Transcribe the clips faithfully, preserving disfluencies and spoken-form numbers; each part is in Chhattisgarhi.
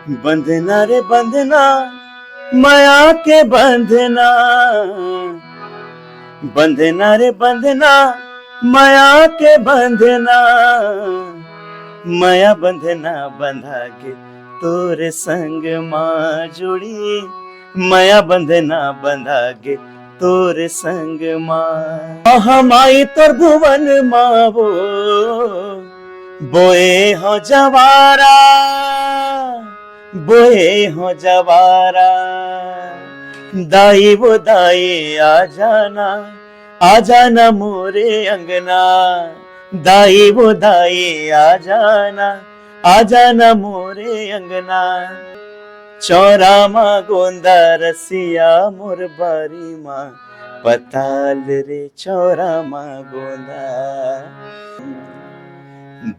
बंधना रे बंधना, मया के बंधना, बंधना रे बंधना, मया के बंधना, मया बंधना बंधा के तोर संग मा जुड़ी, मया बंधना बंधा के तोर संग मा। हम आई तोर भुवन मा वो, बोए हो जवारा, बोए हो जवारा, दाई वो दाई आ जाना, आ जाना मोरे अंगना, दाई वो दाई आ जाना, आ जाना मोरे अंगना। चौरा मा गोंदा रसिया मोर बारी मा पताल रे चौरा मा गोंदा।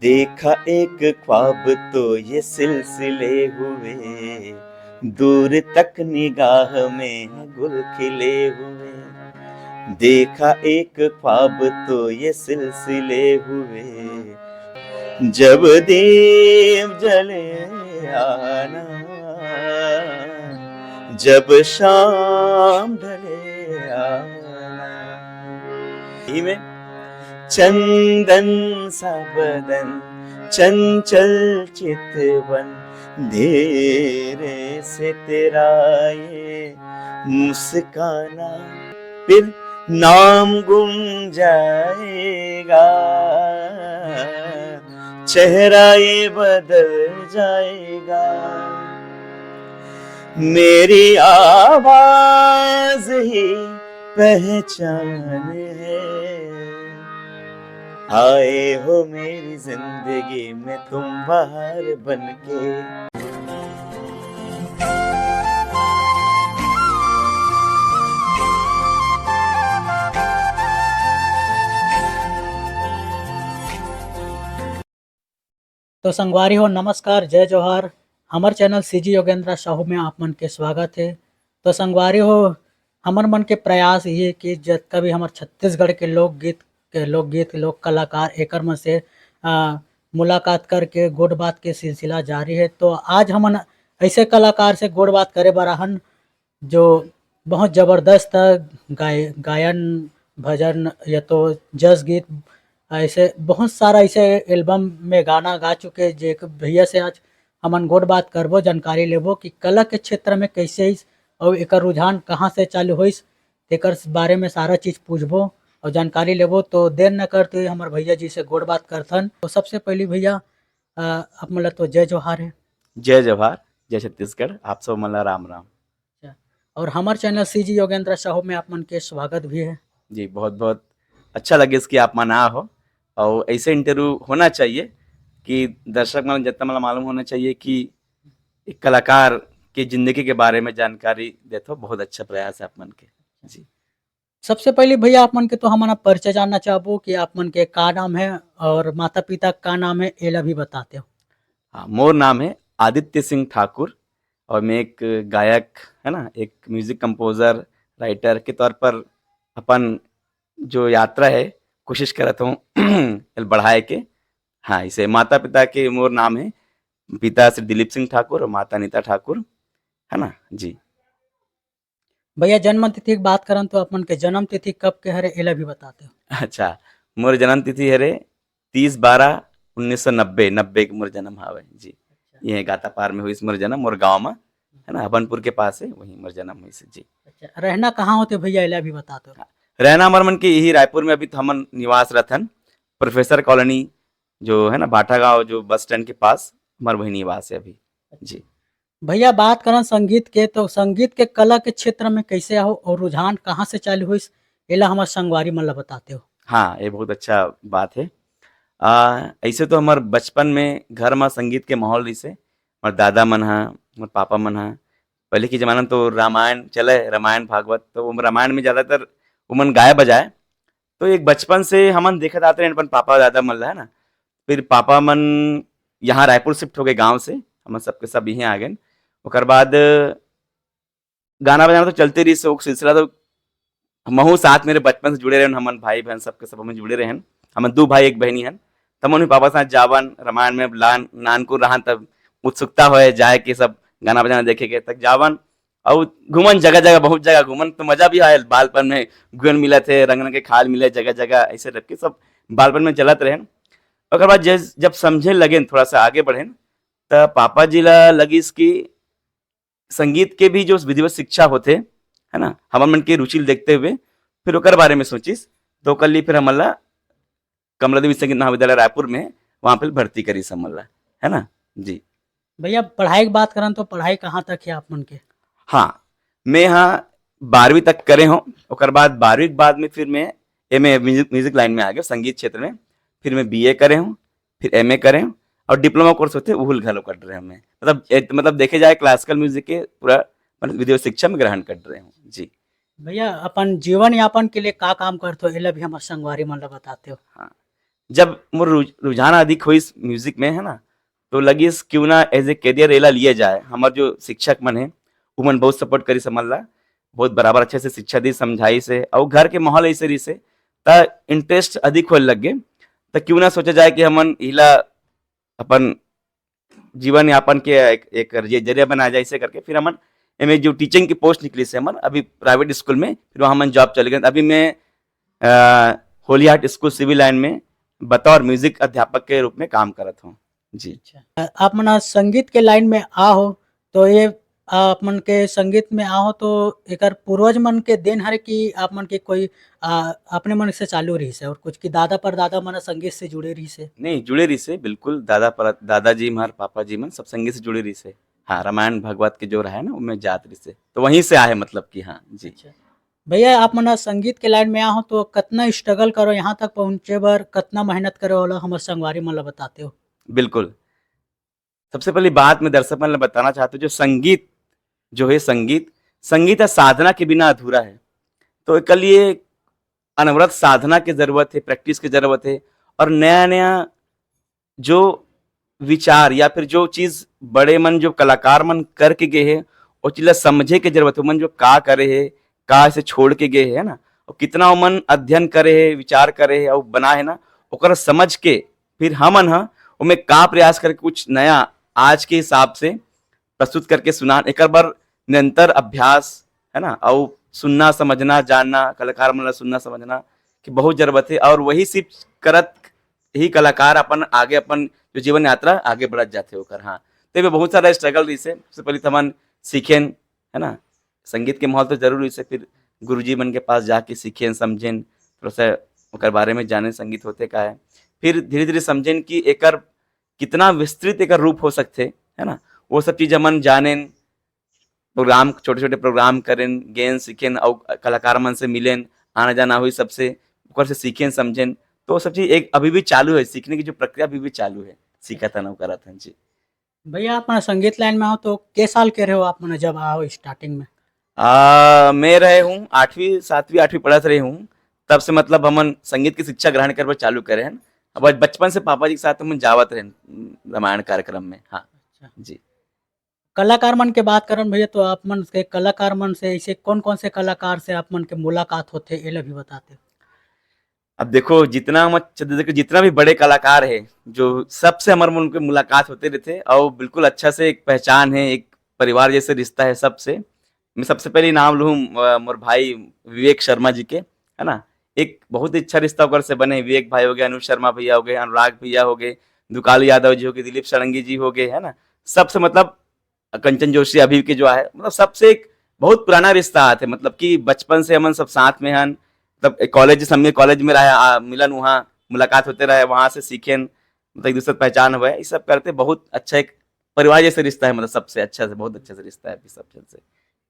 देखा एक ख्वाब तो ये सिलसिले हुए, दूर तक निगाह में गुल खिले हुए। देखा एक ख्वाब तो ये सिलसिले हुए, जब दीप जले आना, जब शाम ढले आना। ही में चंदन सा बदन, चंचल चितवन, धीरे से तेरा ये मुस्काना, फिर नाम गुम जाएगा, चेहरा ये बदल जाएगा। मेरी आवाज ही पहचान है, आए हो मेरी जिंदगी में तुम बहार बनके। तो संगवारी हो, नमस्कार, जय जोहार। हमर चैनल सीजी योगेंद्र साहू में आप मन के स्वागत है। तो संगवारी हो, हमर मन के प्रयास ये कि जतका भी हमर छत्तीसगढ़ के लोकगीत के लोकगीत, लोक कलाकार, एकर मन से, आ, मुलाकात करके गोठ बात के सिलसिला जारी है। तो आज हमन ऐसे कलाकार से गोठ बात करे बर आहन, जो बहुत जबरदस्त गाय-, गायन, भजन या तो जस गीत, ऐसे बहुत सारा ऐसे एल्बम में गाना गा चुके, जे भैया से आज हमन गोठ बात करबो, जानकारी लेबो कि कला के क्षेत्र में कैसे इस और एकर रुझान कहाँ से चालू होइस, तेकर बारे में सारा चीज पूछबो और जानकारी लेबो। तो देर न करते हुए हमर भैया जी से गोठ बात करथन। तो सबसे पहली भैया, अ, आप मन ला तो जय जोहार है। जय जोहार, जय छत्तीसगढ़, आप सब मन ला राम राम। अच्छा, और हमर चैनल सीजी योगेंद्र साहू में आप मन के स्वागत भी है। जी, बहुत बहुत अच्छा लगे इसकी आप मन आ हो, और ऐसे इंटरव्यू होना चाहिए कि दर्शक मन जितना मतलब मालूम होना चाहिए कि एक कलाकार के जिंदगी के बारे में जानकारी देथो। बहुत अच्छा प्रयास है आप मन के। जी। सबसे पहले भैया आप मन के तो हमन परिचय जानना चाहबो कि आप मन के का नाम है और माता पिता का नाम है, एला भी बताते हो। हाँ, मोर नाम है आदित्य सिंह ठाकुर और मैं एक गायक, है ना, एक म्यूजिक कंपोजर, राइटर के तौर पर अपन जो यात्रा है, कोशिश करत हूँ बढ़ाए के। हाँ, इसे माता पिता के मोर नाम है, पिता श्री दिलीप सिंह ठाकुर और माता नीता ठाकुर, है ना जी। भैया, जन्म तिथि की बात करन तो अपन के जन्म तिथि कब के हरे, एला भी बताते हो। अच्छा, मोर जन्म तिथि हरे तीस बारह उन्नीस सौ नब्बे, नब्बे के मोर जन्म हावे जी। अच्छा। ये गातापार में हुई मोर जन्म, मोर गांव में, है ना, हबनपुर के पास है, वहीं मोर जन्म हुई जी। अच्छा, रहना कहाँ होते भैया, एला भी बताते हो। हाँ, रहना हमार मन के यही रायपुर में, अभी तो हमन निवास रथन, प्रोफेसर कॉलोनी जो है ना, भाटागांव जो बस स्टैंड के पास, हमार वही निवास है अभी जी। भैया, बात करन संगीत के, तो संगीत के कला के क्षेत्र में कैसे आओ और रुझान कहाँ से चालू होइस, एला हमर संगवारी मन ला बताते हो। हाँ, ये बहुत अच्छा बात है। आ, ऐसे तो हमार बचपन में घर में संगीत के माहौल रहिसे, हमार दादा मन हा, हमार पापा मन हा, पहले के जमाना में तो रामायण चले, रामायण भागवत, तो वो रामायण में ज़्यादातर उमन गाए बजाए, तो एक बचपन से हमन देखत आते रहे अपन पापा दादा मन ला, है ना। फिर पापा मन यहाँ रायपुर शिफ्ट हो गए गांव से, हमन सबके सब यहीं आ गए। ओकर बाद गाना बजाना तो चलते रहिस, वो सिलसिला तो हमहू साथ मेरे बचपन से जुड़े रहन, हमन भाई बहन सबके सब हमन जुड़े रहन। हमन दू भाई एक बहनी हन, त हमन भी पापा साथ जावन, रामायण में लान नानकुन रहन तब उत्सुकता होय जाए के सब गाना बजाना देखे के, तक जावन। अउ घूमन जगह जगह, बहुत जगह घूमन, तो मजा भी आयल। बालपन में घुन मिलत हे, रंग रंग के खाल मिले जगह जगह, ऐसे करके सब बालपन में चलत रहेन। ओकर बाद जब समझे लगेन, थोड़ा सा आगे बढ़ेन, त पापा जी ला लगिस कि संगीत के भी जो विधिवत शिक्षा होथे, है ना, हमर मन के रुचि ल देखते हुए फिर ओकर बारे में सोचिस, तो ओकर लिए फिर हमन ला कमला देवी संगीत महाविद्यालय रायपुर में, वहाँ पे भर्ती करिस हमन ला, है ना। जी। भैया, पढ़ाई के बात करन तो पढ़ाई कहाँ तक हे आप मन के? हाँ, मैं यहाँ बारहवीं तक करे हूँ। ओकर बाद बारहवीं के बाद में फिर मैं एमए म्यूजिक, म्यूजिक लाइन में आ गया, संगीत क्षेत्र में। फिर मैं बीए करे हूँ, फिर एमए करे हूँ, और डिप्लोमा कोर्स होथे, उहुल घलो कर रहे हूँ मैं। मतलब, ए, मतलब देखे जाए, क्लासिकल म्यूजिक के पूरा, मतलब, विधिवत शिक्षा में ग्रहण कर रहे हूँ। जी। भैया, अपन जीवन यापन के लिए का काम करते हो, एला भी हमर संगवारी मन ला बताते हो। हाँ, जब मोर रुझ-, रुझान अधिक होइस म्यूजिक में, है ना, तो लगिस क्यों ना एज ए करियर एला लिया जाए। हमर जो शिक्षक मन हे, उमन बहुत सपोर्ट करिस हमन ला, बहुत बराबर अच्छे से शिक्षा दी, समझाइस हे, अउ घर के माहौल ऐसे रहिस हे, त इंटरेस्ट अधिक होए लग गे। त क्यों ना सोचा जाए कि हमन इला अपन जीवन यापन के एक, एक जे-, जरिया बनाया जाए, इसे करके फिर हमन एमे जो टीचिंग की पोस्ट निकलिस हे हमन अभी प्राइवेट स्कूल में, फिर वहाँ हमन जॉब चले गए। अभी मैं, अ, Holy Heart school civil line में बतौर म्यूजिक अध्यापक के रूप में काम करत हूँ। जी। अच्छा, अ, आप मन ह संगीत के लाइन में आ हो, तो ये आप मन के संगीत में आ हो, तो एकर पूर्वज मन के देन हरे कि आप मन के कोई, अ, अपने मन से चालू रहिस हे और कुछ कि दादा परदादा मन ह संगीत से जुड़े रहिस हे? नहीं, जुड़े रहिस हे, बिल्कुल। दादा पर, दादाजी हमार पापा जी मन सब संगीत से जुड़े रहिस हे। हाँ, रामायण भागवत के जो रहा है ना, वो में जात रहिस हे, तो वहीं से आए, मतलब कि हाँ जी। अच्छा। भैया, आप मन ह संगीत के लाइन में आ हो, तो कतना स्ट्रगल करो, यहाँ तक पहुँचे बर कतना मेहनत करो, ओला हमर संगवारी मन ला बताते हो? बिल्कुल। सबसे पहली बात मैं दर्शक मन ला बताना चाहता हूँ, जो संगीत, जो है संगीत, संगीत ह साधना के बिना अधूरा है। तो एकर लिए अनवरत साधना के जरूरत है, प्रैक्टिस के जरूरत है, और नया-नया जो विचार या फिर जो चीज बड़े मन, जो कलाकार मन करके गए हैं, वो चीज ला समझे के जरूरत है, मन जो का करे है, का इसे छोड़ के गए है, है ना? और कितना वो मन अध्ययन करे है, विचार करे है और बना है ना, ओकर समझ के फिर हमन ह ओमे का प्रयास करके कुछ नया आज के हिसाब से प्रस्तुत करके सुनान, एकर बर निरंतर अभ्यास, है ना, अउ सुनना, समझना, जानना, कलाकार मन ला सुनना, समझना के बहुत जरूरत है। और वही सिर्फ करत ही कलाकार अपन आगे, अपन जो जीवन यात्रा आगे बढ़त जाथे ओकर। हाँ, तो एमे बहुत सारा स्ट्रगल रहिस हे। सबसे पहले तो हमन सीखेन, है ना, संगीत के माहौल तो जरूर रहिस हे, फिर गुरुजी मन के पास जाके सीखेन, समझेन, थोड़ा सा ओकर बारे में जानेन, संगीत होथे का है। फिर धीरे-धीरे समझेन कि एकर कितना विस्तृत एकर रूप हो सकथे, है ना, वो सब चीज हमन जानेन, प्रोग्राम, छोटे-छोटे प्रोग्राम करेन, गेन सीखेन अउ कलाकार मन से मिलेन, आना-जाना होई सबसे, ओकर से सीखेन, समझेन। तो वो सब चीज एक अभी भी चालू है, सीखने की जो प्रक्रिया अभी भी चालू है, सीखत हन अउ करत हन। जी। भैया, आप मन संगीत लाइन में हो तो के साल के रहे हो आप मन जब आओ स्टार्टिंग में? आ, मैं रहे हूँ आठवीं, सातवीं, आठवीं पढ़त रहे हूँ, तब से मतलब हमन संगीत की शिक्षा ग्रहण करबर चालू करे हन। अब बचपन से पापा जी के साथ हमन जावत रहे रामायण कार्यक्रम में। हाँ। अच्छा। जी। कलाकार मन के बात करन भैया, तो आप मन के कलाकार मन से ऐसे कौन-कौन से कलाकार से आप मन के मुलाकात होथे, एला भी बताते? अब देखो, जितना हम, अच्छा, देखो, जितना भी बड़े कलाकार है, जो सबसे हमर मन के मुलाकात होते रहते और बिल्कुल अच्छा से एक पहचान है, एक परिवार जैसे रिश्ता है सबसे। मैं सबसे पहले नाम लूँ, अ, मोर भाई विवेक शर्मा जी के, है ना? एक बहुत ही अच्छा रिश्ता ओकर से बने। विवेक भाई हो गए, अनुज शर्मा भैया हो गए, अनुराग भैया हो गए, दुकालू यादव जी हो गए, दिलीप षडंगी जी हो गए, है ना? सबसे मतलब कंचन जोशी अभी के जो है, मतलब सबसे एक बहुत पुराना रिश्ता आथे, मतलब कि बचपन से हमन सब साथ में हन, मतलब कॉलेज समय, कॉलेज में रहा, आ, मिलन वहाँ मुलाकात होते रहे, वहाँ से सीखेन, मतलब एक दूसरे से पहचान हुआ है। ये सब करते बहुत अच्छा एक परिवार जैसे रिश्ता है, मतलब सबसे अच्छा से, बहुत अच्छा से रिश्ता है अभी सब जन से।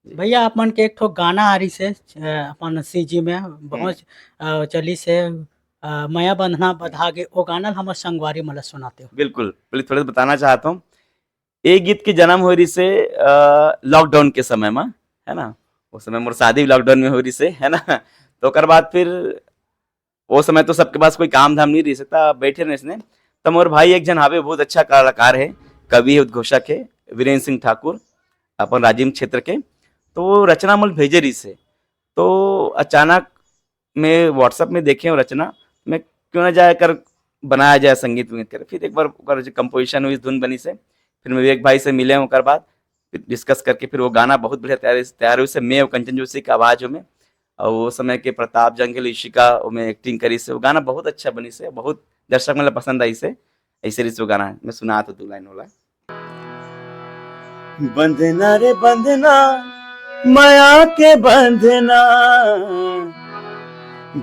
जी। भैया, आप मन के एक ठो गाना आ रही से, अ, अपन सीजी में बहुत, हम्म। अ, चली से, अ, मया बंधना बधा गे, वो गाना ल हमर संगवारी मन ल सुनाते हो। बिल्कुल, पहले थोड़ा सा बताना चाहता हूँ। ये गीत के जन्म हो रही से, अ, लॉकडाउन के समय में, है ना? उस समय मोर शादी भी लॉकडाउन में हो रही से, है ना? तो ओकर बाद फिर वो समय तो सबके पास कोई काम धाम नहीं रही से, त बैठे रहे इसने। त मोर भाई एक जन हावे, बहुत अच्छा कलाकार है, कवि है, उद्घोषक है, वीरेंद्र सिंह ठाकुर, अपन राजिम क्षेत्र के। तो वो रचना मोल भेजे रही से। तो अचानक मैं WhatsApp में देखे हूँ रचना, मैं क्यों ना जाए कर बनाया जाए संगीत वंगीत कर। फिर एक बार ओकर जो कंपोजिशन हुई, धुन बनी से, फिर मैं विवेक भाई से मिले, ओकर बाद फिर डिस्कस करके फिर वो गाना बहुत बढ़िया तैयार तैयार हुई से, मैं और कंचन जोशी के आवाज़ में। और वो समय के प्रताप जंगिल, इशिका ओमे एक्टिंग करी से, वो गाना बहुत अच्छा बनी से, बहुत दर्शक मन ला पसंद आई से। ऐसे रही से वो गाना मैं सुना तो दो लाइन वाला। बंधना रे बंधना, मया के बंधना,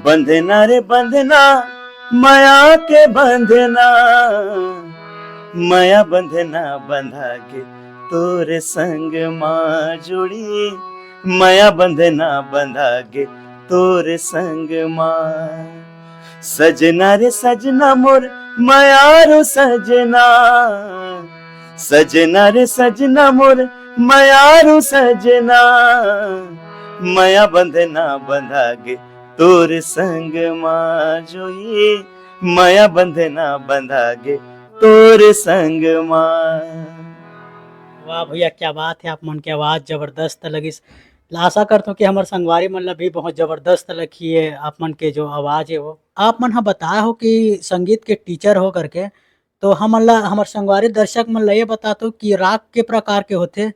बंधना रे बंधना, मया के बंधना, मया बंधना बंधा के तोर संग मा जुड़ी, मया बंधना बंधा के तोर संग मा। सजना रे सजना मोर मयारू सजना, सजना रे सजना मोर मयारू सजना, मया बंधना बंधा गे तोर संग मा जोई, मया बंधना बंधा गे तोर संग मा। वाह भैया, क्या बात है, आप मन के आवाज जबरदस्त लगिस। आशा करता हूँ कि हमर संगवारी मन ला भी बहुत जबरदस्त लगी है आप मन के जो आवाज है वो। आप मन हा बताए हो कि संगीत के टीचर हो करके, तो हमन ला, हमर संगवारी दर्शक मन ला ये बता दो कि राग के प्रकार के होथे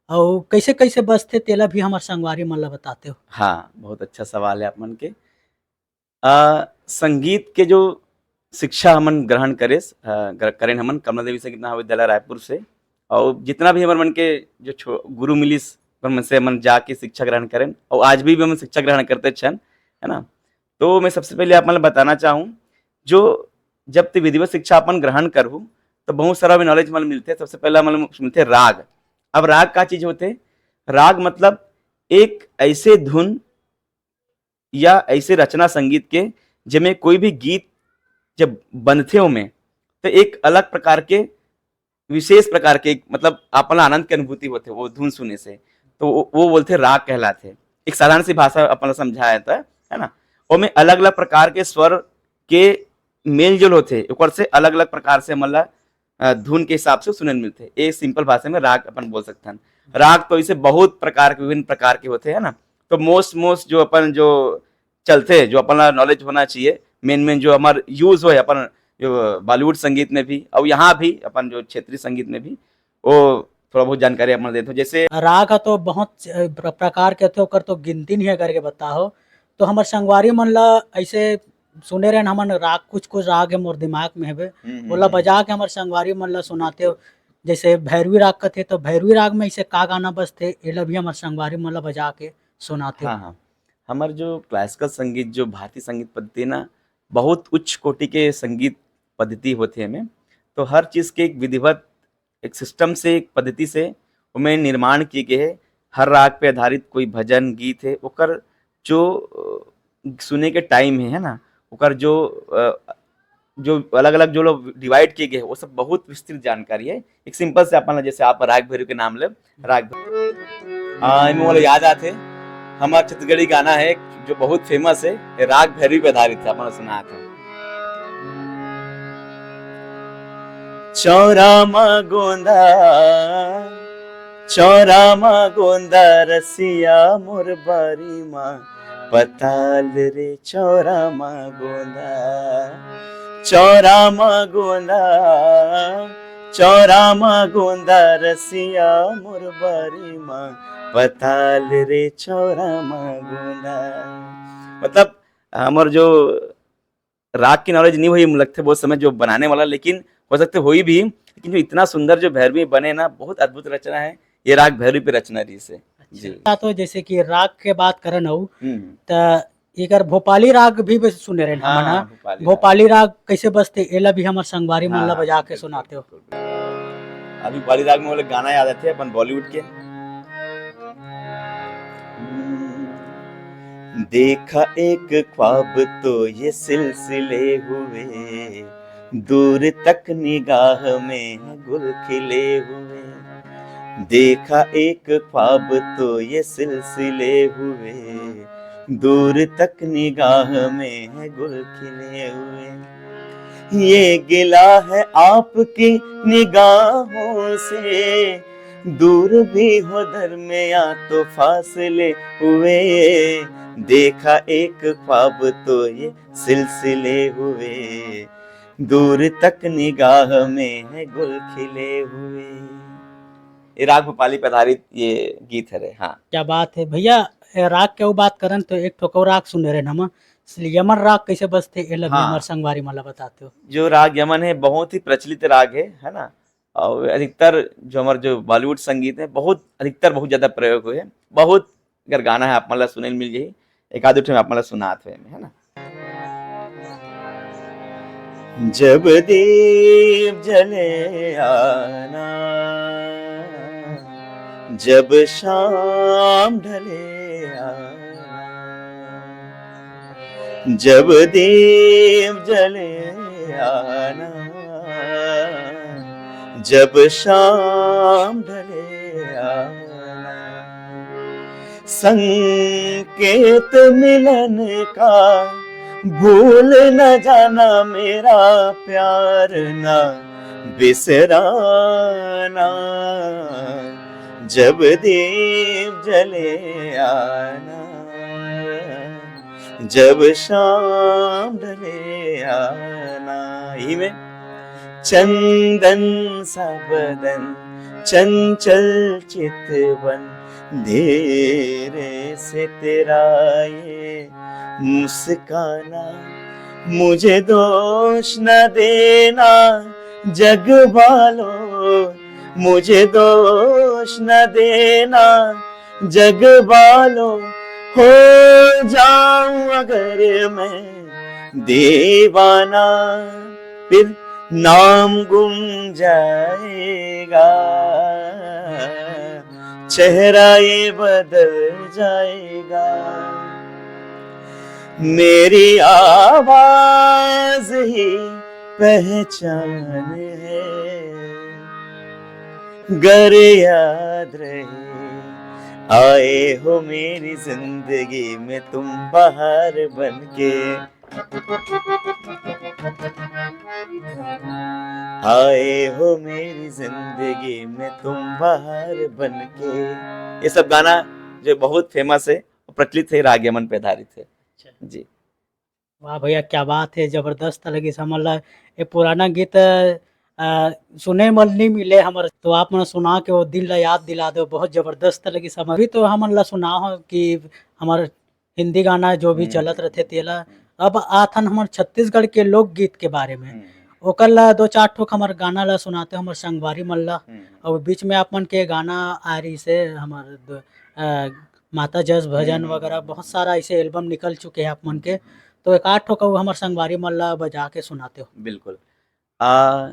और कैसे कैसे बजथे, तेला भी हमर संगवारी मन ला बताते हो। हाँ, बहुत अच्छा सवाल है आप मन के। आ, संगीत के जो शिक्षा हमन ग्रहण करे, आ, ग्र- करेन हमन कमला देवी संगीत महाविद्यालय रायपुर से, और जितना भी हमर मन के जो छो- गुरु मिलिस, ओकर मन से हमन जाके शिक्षा ग्रहण करेन, और आज भी, भी हमन शिक्षा ग्रहण करते छन, है ना। तो मैं सबसे पहले आप मन ला बताना चाहूँ, जो जब ते विधिवत शिक्षा अपन ग्रहण करहू, तो बहुत सारा भी नॉलेज मन मिलथे। सबसे पहला मन मिलथे राग। अब राग का चीज होथे? राग मतलब एक ऐसे धुन या ऐसे रचना संगीत के, जेमे कोई भी गीत जब बंधथे ओमे, तो एक अलग प्रकार के, विशेष प्रकार के, मतलब अपन ला आनंद के अनुभूति होथे वो धुन सुने से, तो वो, वो बोलथे राग कहलाथे। एक साधारण सी भाषा अपन ला समझाए त, है ना, ओमे अलग अलग प्रकार के स्वर के मेलजोल होथे, ओकर से अलग अलग प्रकार से हमन ला अ, धुन के हिसाब से सुने ल मिलथे। एक सिंपल भाषा में राग अपन बोल सकथन। राग तो इसे बहुत प्रकार के, विभिन्न प्रकार के होथे, है ना। तो मोस्ट मोस्ट जो अपन जो चलथे, जो अपन ला नॉलेज होना चाहिए, मेन मेन जो हमार यूज होए अपन जो बॉलीवुड संगीत में भी और यहाँ भी अपन जो क्षेत्रीय संगीत में भी, वो थोड़ा बहुत जानकारी अपन देते हो। जैसे राग ह तो बहुत अ, प्र- प्रकार के होथे, ओकर तो गिनती नहीं है करके बताओ। तो हमर संगवारी मन ला ऐसे सुने रहन हमन राग, कुछ कुछ राग है मोर दिमाग में हवे, हम्म, हम्म, ओला हम्म। बजा के हमर संगवारी मन ला सुनाते हो। जैसे भैरवी राग कथे तो भैरवी राग में ऐसे का गाना बजथे, एला भी हमर संगवारी मन ला बजा के सुनाते हो। हाँ, हाँ। हमर जो क्लासिकल संगीत, जो भारतीय संगीत पद्धति है ना, बहुत उच्च कोटि के संगीत पद्धति होथे एमे। तो हर चीज के एक विधिवत, एक सिस्टम से, एक पद्धति से ओमे निर्माण किए गए है। हर राग पे आधारित कोई भजन गीत है, ओकर जो अ, सुने के टाइम है, है ना, ओकर जो अ, जो अलग अलग जो लोग डिवाइड किए गए हैं, वो सब बहुत विस्तृत जानकारी है। एक सिंपल से अपन ला, जैसे आप राग भैरव के नाम ले, राग भैरव। हाँ, एमे मोला याद आथे, हमार छत्तीसगढ़ी गाना है जो बहुत फेमस है, ये राग भैरवी पे आधारित है, अपन ला सुना था। चौरा मा गोंदा, चौरा मा गोंदा रसिया मोर बारी मा पताल रे, चौरा मा गोंदा, चौरा मा गोंदा, चौरा मा गोंदा रसिया मोर बारी मा पताल रे, चौरा मा गोंदा। मतलब हमर जो राग की नॉलेज नहीं हुई, मुझे लगता है बहुत समय जो बनाने वाला, लेकिन हो सकते हुई भी, लेकिन जो इतना सुंदर जो भैरवी बने ना, बहुत अद्भुत रचना है। ये राग भैरवी पे रचना रही से। जी। अच्छा, तो जैसे कि राग के बात करन हूँ, हम्म। त एकर भोपाली राग भी बस सुने रहन हाँ, हमन ह। हाँ, भोपाली राग। भोपाली राग कैसे बजथे, एला भी हमर संगवारी मन हाँ, ला हाँ, बजा के बिल्कुल, सुनाते हो। बिल्कुल, बिल्कुल। अभी भोपाली राग में वो लोग गाना याद आते हैं अपन बॉलीवुड के। देखा एक ख्वाब तो ये सिलसिले हुए, दूर तक निगाह में गुल खिले हुए। देखा एक ख्वाब तो ये सिलसिले हुए, दूर तक निगाह में गुल खिले हुए। ये गिला है आपकी निगाहों से, दूर भी हो दरमिया तो फासले हुए। देखा एक ख्वाब तो ये सिलसिले हुए, दूर तक निगाह में है गुल खिले हुए। ये राग भूपाली पे आधारित ये गीत हरे। हाँ। क्या बात है भैया। ए, राग के अउ बात करन तो एक ठो अउ राग सुने रहे हम, यमन राग कैसे बजथे, एला भी हाँ। हमार संगवारी मन ला बताते हो। जो राग यमन है, बहुत ही प्रचलित राग है, है ना? और अधिकतर जो हमारे जो बॉलीवुड संगीत है, बहुत अधिकतर बहुत ज्यादा प्रयोग हुए है। बहुत अगर गाना है, आप मन ला सुने ल मिल जाही, एक आध ठो में आप मन ला सुनात हुए, है ना? जब दीप जले आना, जब शाम ढले आना, जब दीप जले आना, जब शाम ढले आना, संकेत मिलन का भूल न जाना, मेरा प्यार ना बिसराना, जब दीप जले आना, जब शाम ढले आना। यही में चंदन सा बदन, चंचल चितवन, धीरे से तेरा ये मुस्काना। मुझे दोष न देना जग वालों, मुझे दोष न देना जग वालों, हो जाऊं अगर मैं दीवाना, फिर नाम गुम जाएगा, चेहरा ये बदल जाएगा। मेरी आवाज ही पहचान है, गर याद रहे, आए हो मेरी जिंदगी में तुम बहार बनके। आए हो मेरी जिंदगी में तुम बहार बनके। ये सब गाना जो बहुत फेमस है, वो प्रचलित है, राग यमन पे आधारित है। अच्छा। जी। वाह भैया, क्या बात है, जबरदस्त लगिस हमन ला। ये पुराना गीत, अ, सुने म नइ मिले हमर, तो आप मन सुना के वो दिन ला याद दिला दो, बहुत जबरदस्त लगिस हमर। अभी तो हमन ला सुना हो कि हमर हिंदी गाना जो भी हम्म। चलत रथे तेला। अब आथन हमर छत्तीसगढ़ के लोकगीत के बारे में। हम्म। ओकर ला दो चार ठोक हमर गाना ला सुनाते हो हमर संगवारी मन ला। हम्म। और बीच में आप मन के गाना आ रही से हमर द-, अ, माता जस भजन हम्म। वगैरह बहुत सारा ऐसे एल्बम निकल चुके हैं आप मन के, तो एक आध ठो कहू हमर संगवारी मन ला बजा के सुनाते हो। बिल्कुल। आ,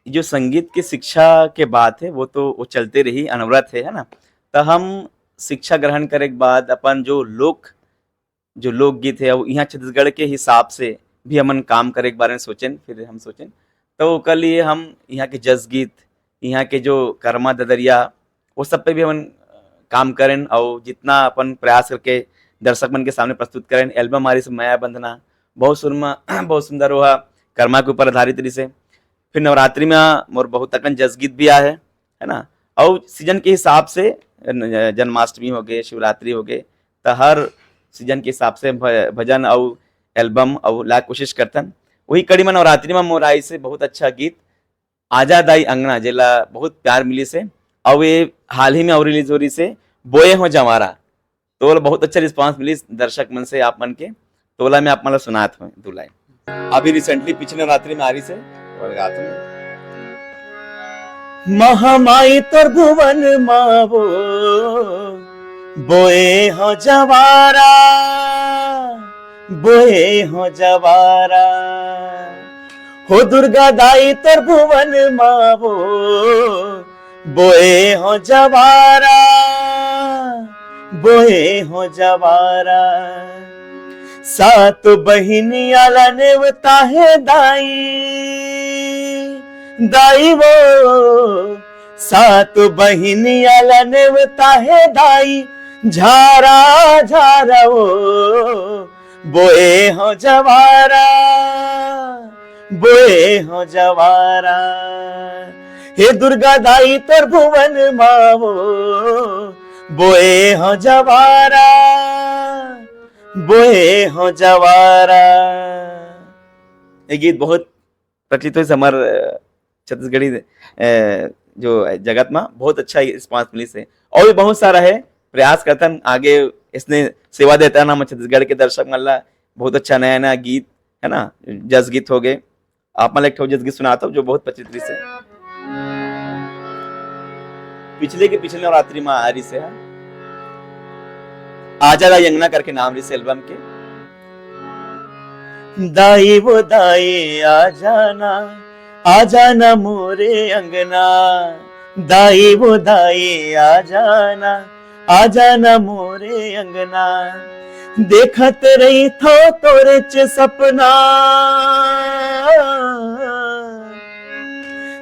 जो संगीत की शिक्षा के बात है, वो तो वो चलते रही, अनवरत है, है ना? तो हम शिक्षा ग्रहण करे के बाद अपन जो लोक, जो लोकगीत है, वो यहाँ छत्तीसगढ़ के हिसाब से भी हमन काम करे के बारे में सोचेन, फिर हम सोचेन, तो ओकर लिए हम यहाँ के जस गीत, यहाँ के जो करमा ददरिया, वो सब पे भी हमन काम करेन, और जितना अपन प्रयास करके दर्शक मन के सामने प्रस्तुत करेन। एल्बम हमारी से मया बंधना, बहुत सुरमा, बहुत सुंदर, वो करमा के ऊपर आधारित रहिस हे। फिर नवरात्रि में मोर बहुत अकन जस गीत भी आए है, है ना? और सीजन के हिसाब से, न-, जन्माष्टमी हो गए, शिवरात्रि हो गए, तो हर सीजन के हिसाब से भ-, भजन और एल्बम और ला कोशिश करतन। वही कड़ी में नवरात्रि में मोर आइस हे बहुत अच्छा गीत आजा दाई अंगना, जेला बहुत प्यार मिलिस हे। और ये हाल ही में और रिलीज हो रहिस हे बोए हो जवारा, तो ओला बहुत अच्छा रिस्पांस मिलिस दर्शक मन से, आप मन के। तो ओला मैं आप मन ला सुनात हूँ दो लाइन। अभी रिसेंटली पिछले नवरात्रि में आ रहिस हे, और गात हूँ। महामाई तोर भुवन मावो, बोए हो जवारा, बोए हो जवारा। हो दुर्गा दाई तोर भुवन मावो, बोए हो जवारा, बोए हो जवारा। सात बहिनिया ला नेवता हे दाई, दाई वो। सात बहिनिया ला नेवता हे दाई, झारा झारा वो। बोए हो जवारा, बोए हो जवारा। हे दुर्गा दाई तोर भुवन मावो, बोए हो जवारा, बोए हो जवारा। ये गीत बहुत प्रचलित होइस हमर, अ, छत्तीसगढ़ी, अ, जो जगत में बहुत अच्छा रिस्पॉन्स मिलिस हे। और भी बहुत सारा है, प्रयास करथन आगे इसने सेवा देथन हम छत्तीसगढ़ के दर्शक मन ला। बहुत अच्छा नया नया गीत है ना, जस गीत हो गए, आप मन ला एक ठो जस गीत सुनात हौं जो बहुत प्रचलित रिहिस हे। पिछले के पिछले नवरात्रि में आ रिहिस हे आजा दाई अंगना करके नाम रिहिस एल्बम के। दाई वो दाई आ जाना, आ जाना मोरे अंगना, दाई वो दाई आ जाना, आ जाना मोरे अंगना। देखत रहिथौं तोरेच सपना,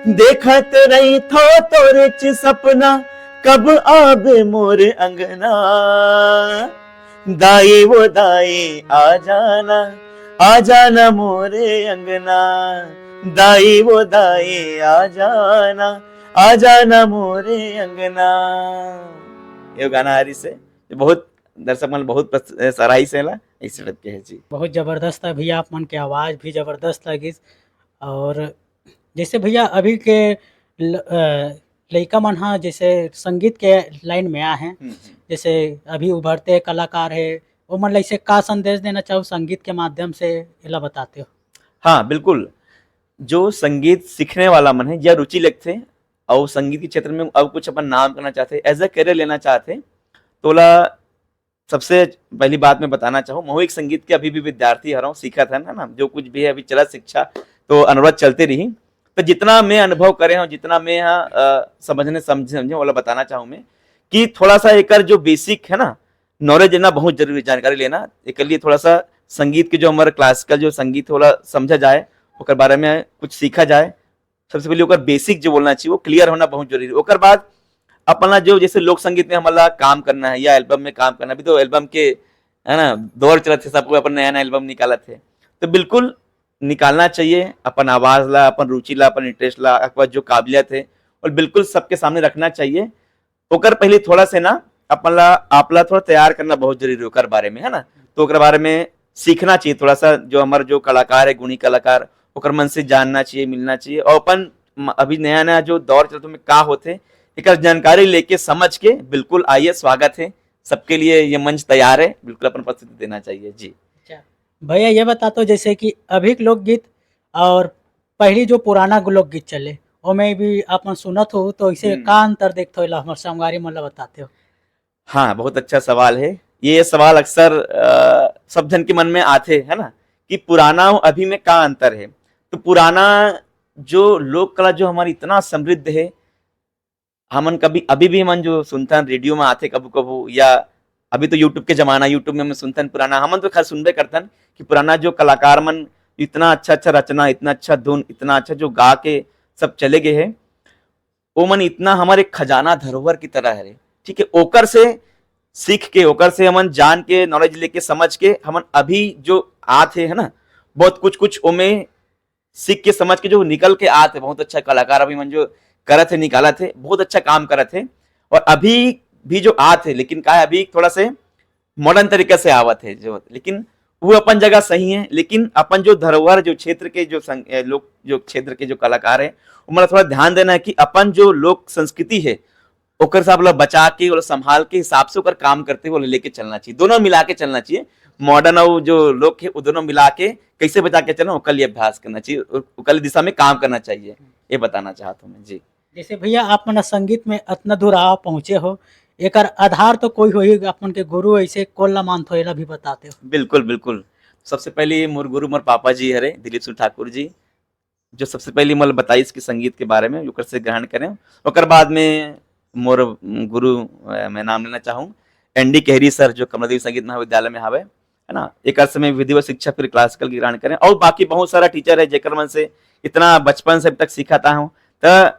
देखत रहिथौं तोरेच सपना, कब आबे मोरे अंगना। दाई वो दाई आ जाना, आ जाना मोरे अंगना, दाई वो दाई आ जाना, आ जाना मोरे अंगना। ये गाना आ रिहिस हे, बहुत दर्शक मन बहुत पस-, सराहिस हे ला, इस टाइप के है जी। बहुत जबरदस्त है भैया, आप मन के आवाज भी जबरदस्त लगिस। और जैसे भैया अभी के ल-, अ, लइका मन हा जैसे संगीत के लाइन में आ हैं, हम्म, हम्म। जैसे अभी उभरते कलाकार है, वो मन ला ऐसे का संदेश देना चाहो संगीत के माध्यम से, एला बताते हो? हाँ, बिल्कुल। जो संगीत सीखने वाला मन है या रुचि लेथे और संगीत के क्षेत्र में अब कुछ अपन नाम करना चाहते, एज अ करियर लेना चाहते, तोला सबसे पहली बात मैं बताना चाहूँ, महू एक संगीत के अभी भी विद्यार्थी हरौं, सीखत हन, है ना, जो कुछ भी है अभी चलत शिक्षा, तो अनुरोध चलते रही। तो जितना मैं अनुभव करे हूँ, जितना मैं यहाँ, अ, समझने समझे, समझे, ओला बताना चाहूँ मैं कि थोड़ा सा एकर जो बेसिक है ना, नॉलेज लेना बहुत जरूरी, जानकारी लेना। एकर लिए थोड़ा सा संगीत के जो हमारे क्लासिकल जो संगीत है, ओला समझा जाए, ओकर बारे में कुछ सीखा जाए। सबसे पहले ओकर बेसिक जो बोलना चाहिए, वो क्लियर होना बहुत जरूरी है। ओकर बाद अपन ला जो जैसे लोक संगीत में हमन ला काम करना है या एल्बम में काम करना, अभी तो एल्बम के, है ना, दौर चलत है, सबको अपन नया नया एल्बम निकालत है, तो बिल्कुल निकालना चाहिए अपन आवाज ला, अपन रुचि ला, अपन इंटरेस्ट ला, अपन जो काबिलियत है, और बिल्कुल सबके सामने रखना चाहिए। ओकर पहले थोड़ा से ना अपन ला, आप ला थोड़ा तैयार करना बहुत जरूरी है ओकर बारे में, है ना। तो ओकर बारे में सीखना चाहिए थोड़ा सा, जो हमारे जो कलाकार है, गुणी कलाकार, ओकर मन से जानना चाहिए, मिलना चाहिए। और अपन म-, अभी नया नया जो दौर चलत में का होथे, एकर जानकारी लेके समझ के बिल्कुल आइए, स्वागत है सबके लिए, ये मंच तैयार है, बिल्कुल अपन उपस्थिति देना चाहिए जी। अच्छा भैया, ये बता तो, जैसे कि अभी के लोकगीत और पहली जो पुराना लोकगीत चले, ओमे भी अपन सुनत हो, तो इसे हम्म। का अंतर देखते हो, एला हमर संगवारी मन ला बताते हो? हाँ, बहुत अच्छा सवाल है। ये सवाल अक्सर, अ, सब जन के मन में आथे, है ना, कि पुराना अउ अभी में का अंतर है। तो पुराना जो लोक कला जो हमारी इतना समृद्ध है, हमन कभी, अभी भी हमन जो सुनथन, रेडियो में आथे कभू-कभू, या अभी तो YouTube के जमाना, YouTube में हमन सुनथन पुराना, हमन तो खैर सुनबे करथन कि पुराना जो कलाकार मन इतना अच्छा-अच्छा रचना, इतना अच्छा धुन, इतना अच्छा जो गा के सब चले गए हैं, ओमन इतना हमर एक खजाना धरोहर की तरह हरे, ठीक है। ओकर से सीख के, ओकर से हमन जान के, नॉलेज लेके, समझ के, हमन अभी जो आत हे, है ना, बहुत कुछ, कुछ ओमे सीख के, समझ के जो निकल के आत हे, बहुत अच्छा कलाकार अभी मन जो करत हे, निकालत हे, बहुत अच्छा काम करत हे। और अभी भी जो आत हे, लेकिन का है, अभी थोड़ा से मॉडर्न तरीका से आवत हे जो, लेकिन वो अपन जगह सही है। लेकिन अपन जो धरोहर, जो क्षेत्र के जो संग-, ए, लोग, जो क्षेत्र के जो कलाकार है, वो मतलब थोड़ा ध्यान देना है कि अपन जो लोक संस्कृति है, ओकर से आप लोग बचा के, ओला संभाल के हिसाब से ओकर काम करते हुए ओला लेके चलना चाहिए, दोनों मिला के चलना चाहिए। मॉडर्न और जो लोक है, वो दोनों मिला के कैसे बचा के चलना, ओकर लिए अभ्यास करना चाहिए, ओ-, ओकर लिए दिशा में काम करना चाहिए, ये बताना चाहता हूँ मैं जी। जैसे भैया, आप मन संगीत में अतना दूर आ पहुँचे हो, एकर आधार तो कोई होही, आप मन के गुरु ऐसे कोन ला मानथो, एला भी बताते हो? बिल्कुल, बिल्कुल। सबसे पहले मोर गुरु मोर पापा जी हरे, दिलीप सिंह ठाकुर जी, जो सबसे पहले मोला बताइस कि संगीत के बारे में, ओकर से ग्रहण करें। ओकर बाद में मोर, उम, गुरु, अ, मैं नाम लेना चाहूँ, एन डी केहरी सर, जो कमला देवी संगीत महाविद्यालय में हावे, है ना, एकर से मैं विधिवत शिक्षा फिर क्लासिकल के ग्रहण करें। और बाकी बहुत सारा टीचर है, जेकर मन से इतना बचपन से अभी तक सीखत आए हूँ। त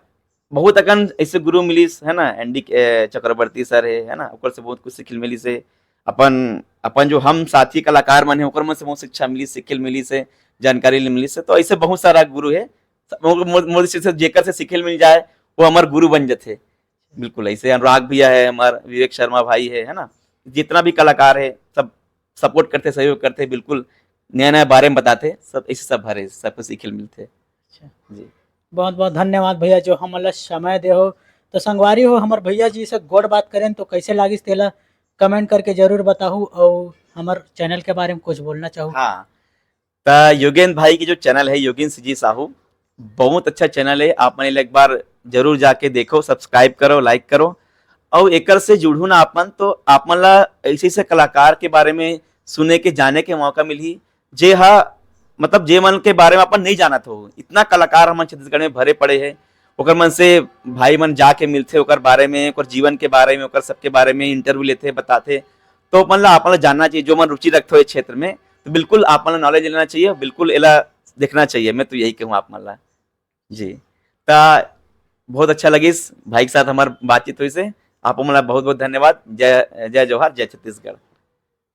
बहुत अकन ऐसे गुरु मिलिस, है ना, एन डी, ए, चक्रवर्ती सर है, है ना, ओकर से बहुत कुछ सीखे ल मिलिस है। अपन, अपन जो हम साथी कलाकार मन है, ओकर मन से बहुत शिक्षा मिलिस, सीखे ल मिलिस है, जानकारी ल मिलिस है। तो ऐसे बहुत सारा गुरु है, सब मोर, मोर, मोर दृष्टि से जेकर से सीखे ल मिल जाए, वो हमर गुरु बन जथे। बिल्कुल ऐसे अनुराग भैया है, हमार विवेक शर्मा भाई है, है ना, जितना भी कलाकार है, सब सपोर्ट करते, सहयोग करते, बिल्कुल नया नया बारे में बताते, सब ऐसे सब हरे, सबको सीखे ल मिलते। अच्छा। जी। बहुत बहुत धन्यवाद भैया, जो हमन ला समय दे हो। तो संगवारी हो, हमर भैया जी से गोठ बात करेन तो कैसे लागिस, तेला कमेंट करके जरूर बताहू, और हमर चैनल के बारे में कुछ बोलना चाहू। हाँ, त योगेंद्र भाई के जो चैनल है, योगेंद्र जी साहू, बहुत अच्छा चैनल है। आप मन एक बार जरूर जाके देखो, सब्सक्राइब करो, लाइक करो, और एकर से जुड़ू ना आप मन, तो आप मन ला ऐसे ऐसे कलाकार के बारे में सुने के, जाने के मौका मिलही, जे हा, मतलब, जे मन के बारे में अपन नहीं जानत हो। इतना कलाकार हमन छत्तीसगढ़ में भरे पड़े हैं। ओकर मन से भाई मन जाके मिलथे, ओकर बारे में, ओकर जीवन के बारे में, ओकर सबके बारे में इंटरव्यू लेथे, बताथे। तो अपन ला, अपन ला जानना चाहिए, जो मन रुचि रखते हो इस क्षेत्र में, तो बिल्कुल आप मन ला नॉलेज लेना चाहिए, बिल्कुल एला देखना चाहिए। मैं तो यही कहूँ आप मन ला। जी, त बहुत अच्छा लगिस भाई के साथ हमार बातचीत होइस हे। आप मन ला बहुत बहुत धन्यवाद। जय, जय जोहार, जय छत्तीसगढ़।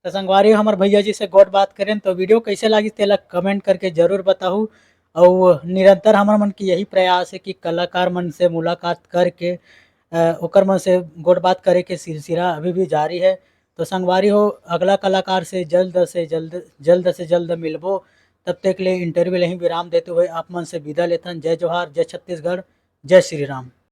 तो संगवारी हो, हमर भैया जी से गोठ बात करेन तो वीडियो कैसे लागिस, तेला कमेंट करके जरूर बताहू। और निरंतर हमर मन के यही प्रयास है कि कलाकार मन से मुलाकात करके, अ, ओकर मन से गोठ बात करे के सिलसिला अभी भी जारी है। तो संगवारी हो, अगला कलाकार से जल्द से जल्द, जल्द से जल्द मिलबो। तब तक ले इंटरव्यू यहीं विराम देते हुए आप मन से विदा लेथन। जय जोहार, जय छत्तीसगढ़, जय श्री राम।